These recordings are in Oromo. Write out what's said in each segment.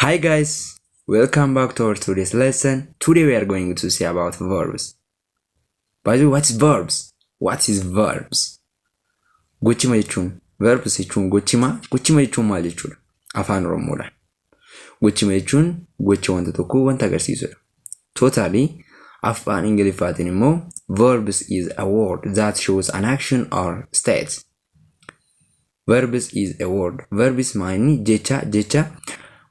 Hi guys, welcome back to our today's lesson. Today we are going to see about verbs. By the way, what is verbs? What is verbs? Gochima jechuun, verbs jechuun gochima, gochima jechuun maal jechuudha? Afaan Oromoodhaan. Gochima jechuun gocha wanta tokkoo wanta agarsiisudha. Totally, afaan Ingiliffaatiin immoo verbs is a word that shows an action or state. Verbs is a word. Verbs maal jecha jecha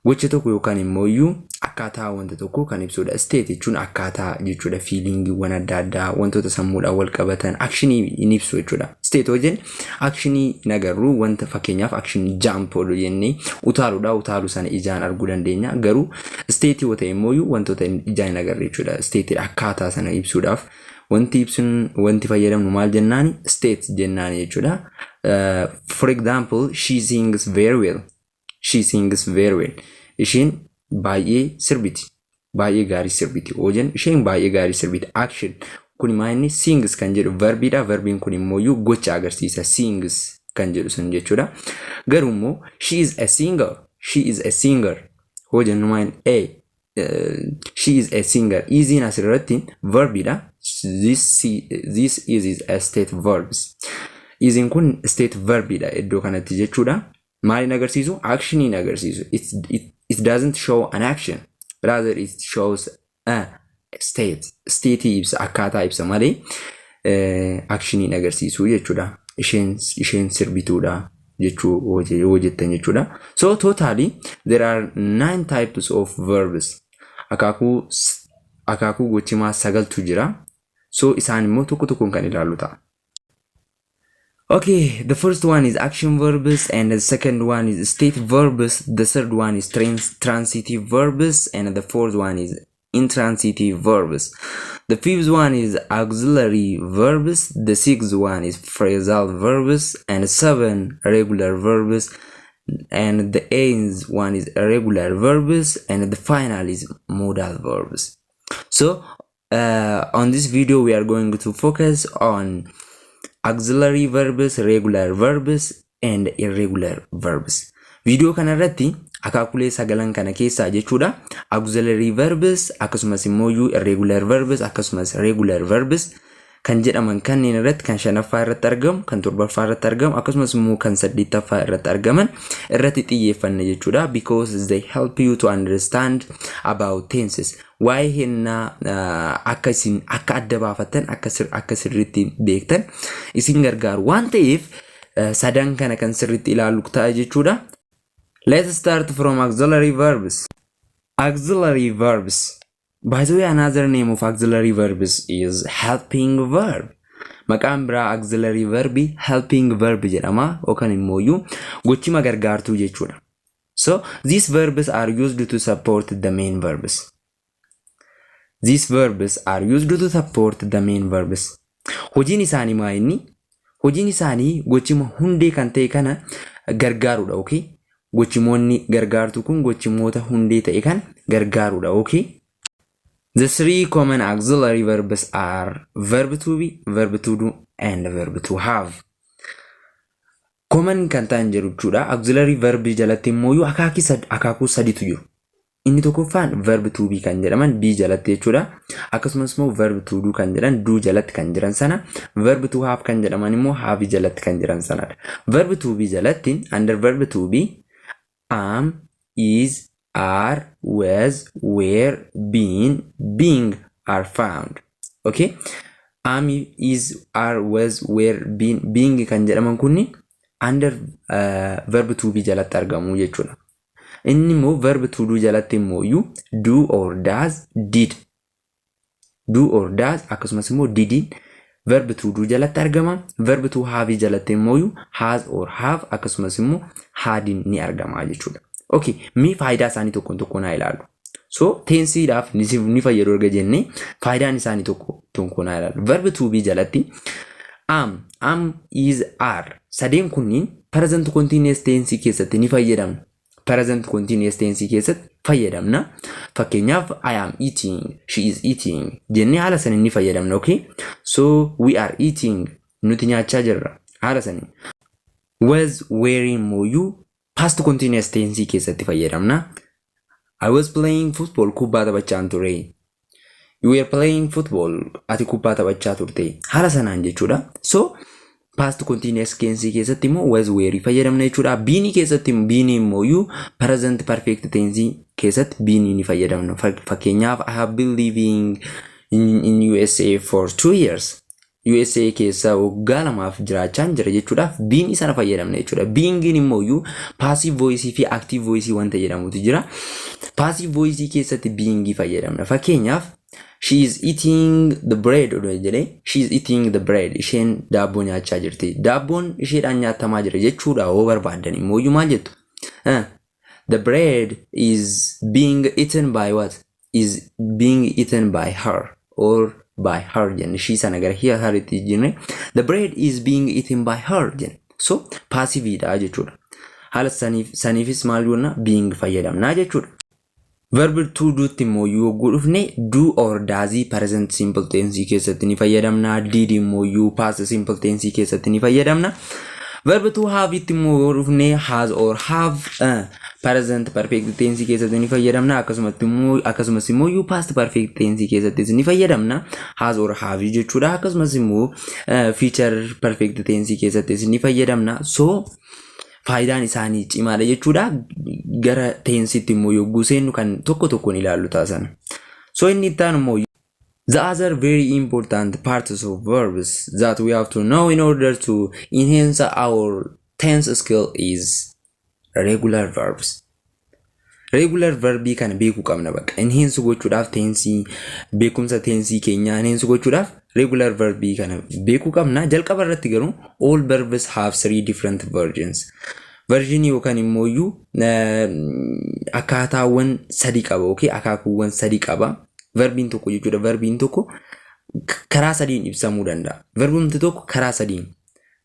gocha tokko yookaan immoo iyyuu akkaataa wanta tokkoo kan ibsudha. State jechuun akkaataa jechuudha. Feelingiiwwan adda addaa, wantoota sammuudhaan wal qabatan, actionii hin ibsu jechuudha. State yoo jenne actionii hin agarru. Wanta fakkeenyaaf actionii jump odoo jennee utaaluudha, utaaluu sana ijaan arguu dandeenya. Garuu state yoo ta'e immoo wantoota ijaan hin agarre jechuudha. State akkaataa sana ibsuudhaaf wanti ibsuun, wanti fayyadamnu maal jennaani? State jennaani jechuudha. For example, she sings very well. She sings very well. Isheen baay'ee sirbiti. Baay'ee gaarii sirbiti. Yoo jennu isheen baay'ee gaarii sirbiti. Action. Kun maa inni sings kan jedhu verbiidha. Verbiin kun immoo gocha agarsiisa. Sings kan jedhu sun jechuudha. Garuu immoo she is a singer. She is a singer. Yoo jennu maa inni a she is a singer. Isiin asirratti verbiidha. This is a state verbs. Isiin kun state verbiidha iddoo kanatti jechuudha. Maaliin agarsiisu? Actioniin agarsiisu. It doesn't show an action. Rather, it shows a state. State ibsa, akkaataa ibsa malee actioniin agarsiisu jechuudha. Isheen sirbituudha jechuu yoo jettan jechuudha. So totally there are nine types of verbs. Akaakuu gochimaa sagaltu jira. So isaan immoo tokko tokkoon kan ilaallu ta'a. Okay, the first one is action verbs, and the second one is state verbs, the third one is transitive verbs, and the fourth one is intransitive verbs. The fifth one is auxiliary verbs, the sixth one is phrasal verbs, and seven regular verbs, and the eighth one is irregular verbs, and the final is modal verbs. So, on this video, we are going to focus on auxiliary verbs, regular verbs, and irregular verbs. Viidiyoo kanarratti akaakulee sagalan kana keessaa jechuudha. Auxiliary verbs, akkasumas immoo irregular verbs, akkasumas regular verbs kan jedhaman kanneen irratti, kan shanaffaa irratti argamu, kan torbaffaa irratti argamu, akkasumas immoo kan saddeettaffaa irratti argaman irratti xiyyeeffanna jechuudha. Because they help you to understand about tenses. Waa'ee hennaa akka isin akka adda baafattan, akka sirriitti beektan isin gargaaru waan ta'eef sadan kana kan sirriitti ilaallu ta'a jechuudha. Let's start from auxiliary verbs. Auxiliary verbs. By the way, another name of auxiliary verbs is helping verb. Maqaan biraa auxiliary verb helping verb jedhama yookaan immoo gochima gargaartuu jechuudha. So, these verbs are used to support the main verbs. These verbs are used to support the main verbs. Hojiin isaanii maa inni? Hojiin isaanii gochima hundee kan ta'e kana gargaaruudha, okay? Gochimoonni gargaartuu kun gochimoota hundee ta'e kan gargaaruudha, okay? The three common auxiliary verbs are verb to be, verb to do, and verb to have. Common kan ta'an jiru jechuudha. Auxiliary verb jalatti immoo akaakuu sadiitu jiru. Inni tokkoffaan verb to be kan jedhaman be jalatti jechuudha. Akkasumas immoo verb to do kan jedhan do jalatti kan jiran sana. Verb to have kan jedhaman immoo have jalatti kan jiran sanadha. Verb to be jalatti, under verb to be, am, is, are, was, were, been, being are found. Okay? Am, is, are, was, were, been, being kan jedhaman kunni under verb to be jalatti argamu jechuudha. Inni immoo verb to do jalatti immoo iyyuu do or does, did. Do or does akkasumas immoo didiin verb to do jalatti argama. Verb to have jalatti immoo iyyuu has or have akkasumas immoo hadin ni argama jechuudha. Okay, mee faayidaa isaanii tokkoon tokkoon haa ilaallu. So, tenseiidhaaf ni fayyadu erga jennee, faayidaan isaanii tokko tokkoon haa ilaallu. Verb to be jalatti am, is, are sadeen kunniin present continuous tense keessatti ni fayyadamna. Present continuous tense keessatti fayyadamna. Fakkeenyaaf, I am eating, she is eating jennee haala saniin ni fayyadamna. Okay? So we are eating, nuti nyaachaa jirra haala saniin. Was, were immoo past continuous tense keessatti fayyadamna. I was playing football, kubbaa taphachaan ture. You were playing football, ati kubbaa taphachaa turte. Haala sanaan jechuudha. So past continuous tense keessatti immoo was, were fayyadamna jechuudha. Been keessatti, been immoo present perfect tense keessatti been ni fayyadamna. Fakkeenyaaf, I have been living in USA for 2 years. USA keessa waggaa 2f jiraachaa jira jechuudhaaf been sana fayyadamna jechuudha. Beingiin immoo passive voice fi active voice wanta jedhamutu jira. Passive voice keessatti being fayyadamna. Fakkeenyaaf, "She is eating the bread" odoo jedhee, "She is eating the bread", isheen daabboo nyaachaa jirti. Daabboon isheedhaan nyaatamaa jira jechuudha yoo barbaaddan immoo maal jettu? The bread is being eaten by what? Is being eaten by her or by her jenne. She sana gara heritti jenne, "The bread is being eaten by her" jenne. So passiveidha jechuudha. Haala saniifis maal goona? Being fayyadamnaa jechuudha. Verb to do'tti immoo yogguu dhufne, do or does present simple tense keessatti ni fayyadamna. Did immoo past simple tense keessatti ni fayyadamna. Verb to have itti immoo yoo dhufne, has or have present perfect tense keessatti ni fayyadamna. Akkasumas immoo past perfect tense keessattis ni fayyadamna. Has or have jechuudha. Akkasumas immoo future perfect tense keessattis ni fayyadamna. So faayidaan isaanii cimaadha jechuudha. Gara tenseitti immoo yogguu seennu kan tokko tokkoon ilaallu taasisan. So inni itti aanu immoo, the other very important parts of verbs that we have to know in order to enhance our tense skill is regular verbs. Regular verbii kana beekuu qabna bakka. Enhance gochuudhaaf, tense, beekumsa tense keenyaa enhance gochuudhaaf regular verbii kana beekuu qabna. Jalqaba irratti garuu, all verbs have three different versions. Version yookaan immoo iyyuu akkaataawwan sadi qaba yookiin akaakuuwwan sadi qaba. Verbiin tokko jechuudha. Verbiin tokko karaa sadiin ibsamuu danda'a. Verbumti tokko karaa sadiin.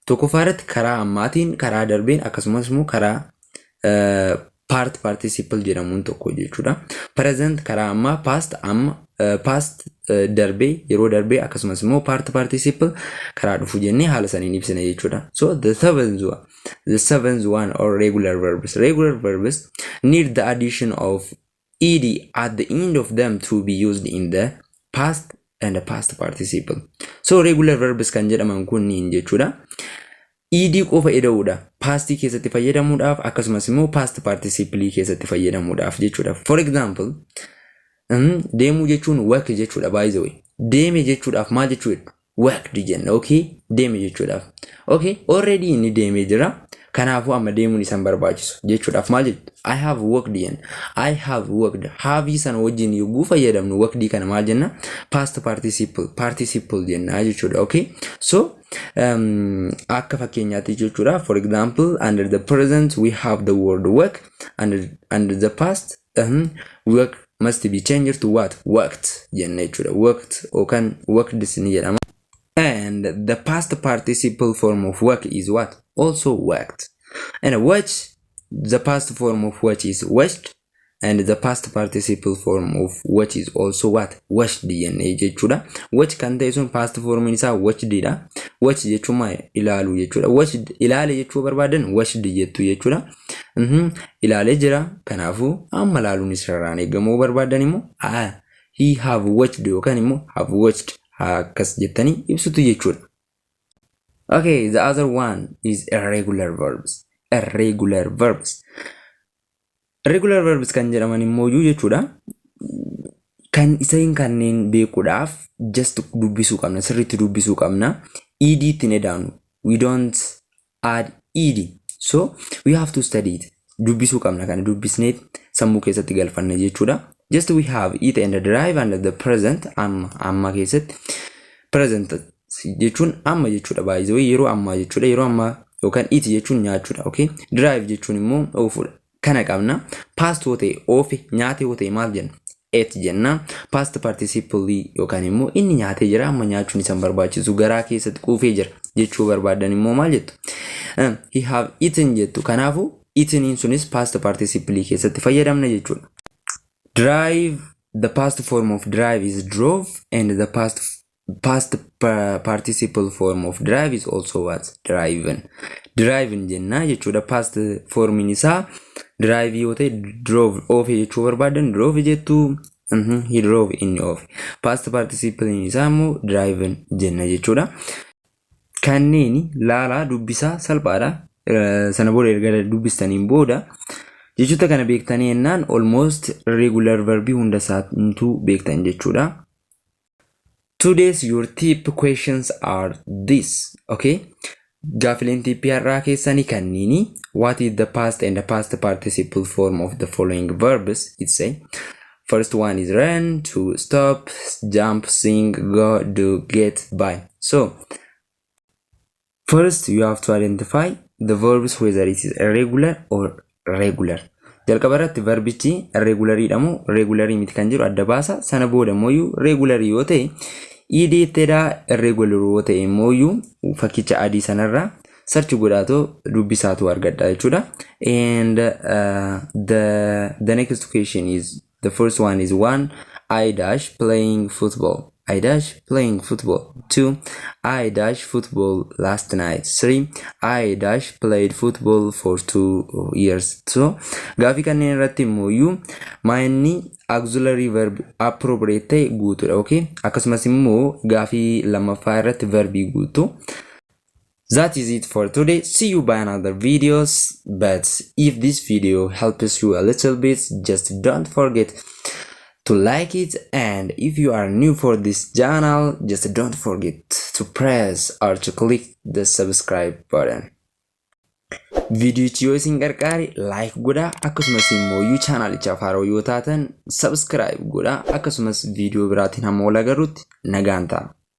Tokkoffaa irratti karaa ammaatiin, karaa darbeen, akkasumas immoo karaa past participle jedhamuun tokko jechuudha. Present karaa ammaa, past amma, past darbee, yeroo darbee, akkasumas immoo past participle karaa dhufu jennee haala saniin ibsina jechuudha. So the seventh one or regular verbs. Regular verbs need the addition of ed at the end of them to be used in the past and the past participle. So regular verbs kan jedhaman kunniin jechuudha. Ed qofa eda'uudha. Pastii keessatti fayyadamuudhaaf, akkasumas immoo past participle keessatti fayyadamuudhaaf jechuudha. For example, deemuu jechuun walk jechuudha, by the way. Deeme jechuudhaaf maal jechuudha? Walked jenna, okay? Deeme jechuudhaaf. Okay, already inni deemee jira. Kanaafuu amma deemuun isan barbaachisu jechuudhaaf maal jettu? "I have walked" jenna. I have walked. Have sana wajjin yogguu fayyadamnu walked kana maal jenna? Past participle jenna jechuudha. Okay? So akka fakkeenyaatti jechuudha. For example, under the present we have the word "walk". Under the past, "walk" must be changed to what? "Walked" jenna jechuudha. "Walked" yookaan "walked" ni jedhama. And the past participle form of "walk" is what? Also "walked". And "watch", the past form of "watch" is "watched", and the past participle form of "watch" is also what? "Watched" jennee jechuudha. "Watch" kan ta'e sun past form isaa "watched" dha. "Watch" jechuun maal? Ilaaluu jechuudha. "Watched", ilaale jechuu barbaadan "watched" jettu jechuudha. Ilaalee jira. Kanaafuu amma ilaaluun isarraan eegamuu barbaadan immoo "he have watched" yookaan immoo "have watched" akkas jettanii ibsitu jechuudha. Okay, the other one is irregular verbs. Irregular verbs. Irregular verbs kan jedhaman immoo jechuudha. Kan isaan kanneen beekuudhaaf just dubbisuu qabna, sirriitti dubbisuu qabna. Ed itti hin edaanu. We don't add ed. So we have to study it. Dubbisuu qabna, kana dubbisnee sammuu keessatti galfanna jechuudha. Just we have "eat" and "drive" under the present, amma amma keessatti. Present jechuun amma jechuudha, baay'ee yeroo ammaa jechuudha, yeroo ammaa yookaan "eat" jechuun nyaachuudha, okay? "Drive" jechuun immoo oofuudha. Kana qabna. Past yoo ta'e, oofe, nyaate yoo ta'e maal jenna? "Ate" jenna. Past participle yookaan immoo inni nyaatee jira, amma nyaachuun isan barbaachisu, garaa keessatti quufee jira jechuu barbaadan immoo maal jettu? "He have eaten" jettu. Kanaafuu eateniin sunis past participle keessatti fayyadamna jechuudha. "Drive", the past form of "drive" is "drove", and the past participle form of "drive" is also what? "Driven". "Driven" jenna jechuudha. Past formiin isaa Drive yoo ta'e, drove, oofe jechuu barbaadan drove jettu. He drove, inni oofe. Past participle isaa immoo driven jenna jechuudha. Kanneen laalaa dubbisaa, salphaadha. Sana booda erga dubbistaniin booda jechoota kana beektanii jennaan almost regular verbii hunda isaaniitu beektan jechuudha. Today's your tip questions are this, okay? Gaafileen tippii har'aa keessanii kanniini. What is the past and the past participle form of the following verbs? It say first one is run, to stop, jump, sing, go, do, get, buy. So first you have to identify the verbs, whether it is irregular or regular. Jalqaba irratti verbichi irregulariidha moo regularii miti kan jedhu adda baasa. Sana booda immoo regularii yoo ta'e ed ittedha, irregular yoo ta'e immoo fakkicha adii sanarraa search godhaatoo dubbisaatu argadha jechuudha. And the next question is, the first one is one, I dash playing football. I dash playing football. Two, I dash football last night. Three, I dash played football for 2 years. So gaafii kanneen irratti immoo maayinni auxiliary verb appropriate ta'e guutuudha. Okay? Akkasumas immoo gaafii lammaffaa irratti verbii guutu. That is it for today. See you by another videos. But if this video helps you a little bit, just don't forget to like it, and if you are new for this channel, just don't forget to press or to click the subscribe button. Viidiyichi yoo isin gargaare like godhaa, akkasumas immoo yoo chaanaalichaaf haaraa yoo taatan subscribe godhaa. Akkasumas viidiyoo biraatiin hamma wal agarrutti nagaan ta'a.